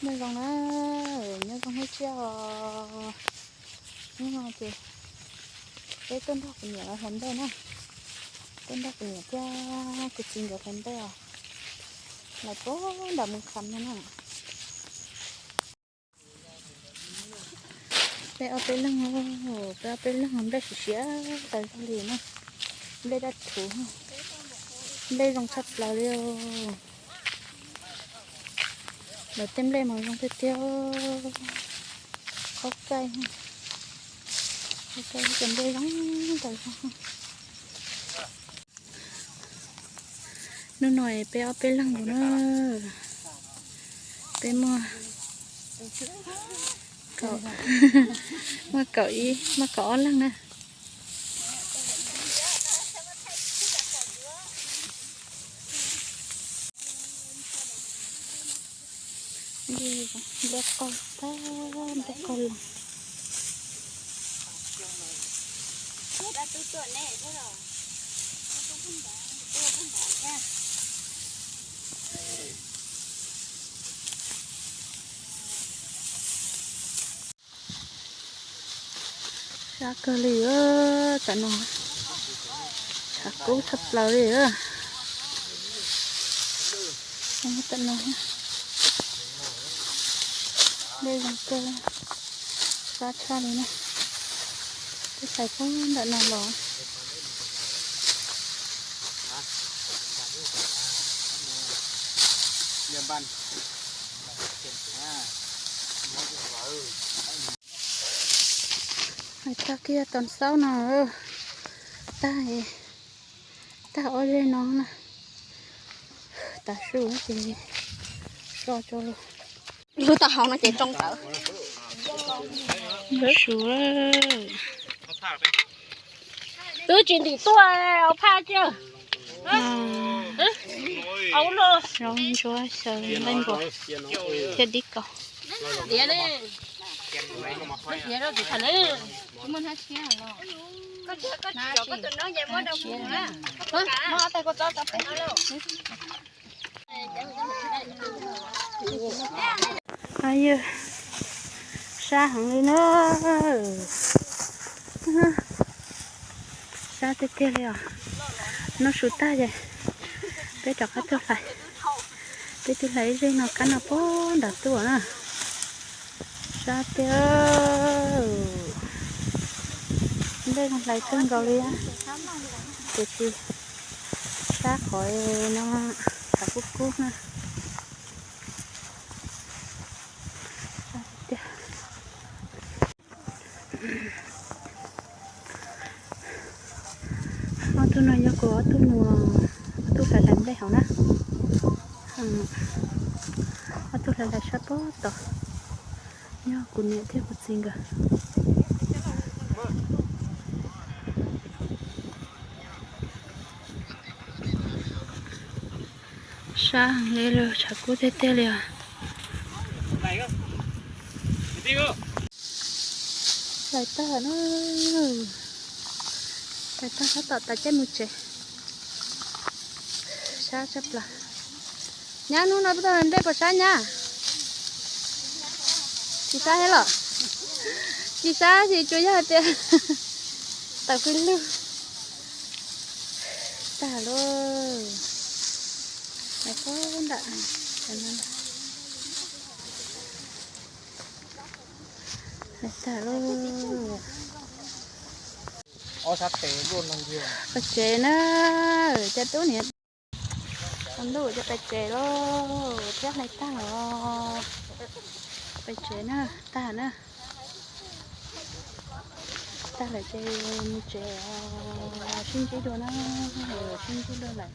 Nyob zoo na, nyob zoo ib tsoom, hnub no ces peb tuaj nrog kuv niam lawv hlais nplej na, tuaj nrog kuv niam thiab kuv txiv nkawd hlais nplej os, lawv puag nram Moos Kham no na. Peb ob peb leeg, peb ob peb leeg nplej siav siav tas zog li na, nplej daj rhuv, nplej zoo tshaj plaws li os. Lawv tej nplej mas zoo tiag tiag, qhov kaij, qhov kaij cov nplej zoo tas zog. Hnub no peb ob peb leeg na, peb muaj kaum, muaj kaum ib, muaj kaum ob leeg na. Nplej qaug tag, nplej qaug los. Sab kawg li, tam no tshav kub tshaj plaws li. Tam no nplej zoo kawg, sab tshaj li na. Twb hlais puag nram no los. Hais tag kiag tau xaub no, tag, tag ob zej no na. Tav su ces so tso lawm. Lub taub hau no ces tsoo tawv. Su lawm. Twb tsis ntim tuaj, phaj cia. Au no. Zoo ntsuab xyaw nqaij npua thiab dib kaus. Yog sab heev li na. Sab tiag tiag li os. Noj su tag ces peb rov qab tuaj hlais. Peb tuaj hlais ib zej no kab no puag nram tuaj na. Sab tiag. Nplej hlais kawg nkaus li, tiam sis sab qhov no tshav kub kub na. Ob tug no yog kuv ob tug nus, ob tug hlais hlais nplej hauv na. Ob tug hlais hlais sab puag tod, yog kuv niam thiab kuv txiv nkawd. Sab heev li, tshav kub tiag tiag li os. Hlais tag na, hlais tag tab tom tav caij mus tsev. Sab tshaj plaws. Nyab, hnub no peb tuaj nplej puas sab nyab? Tsis sab thiab los? Tsis sab ces tsuas yog hais tias tawm hwj lug. Tag lauj. Hlais puag nram, hlais tag lauj. Pais tsev na, cov tub niam. Tsaus ntuj ces pais tsev lauj, thiab hlais tag los. Pais tsev na, tag na. Tag lawm ces mus tsev, sib ntsib dua na, sib ntsib dua lawm.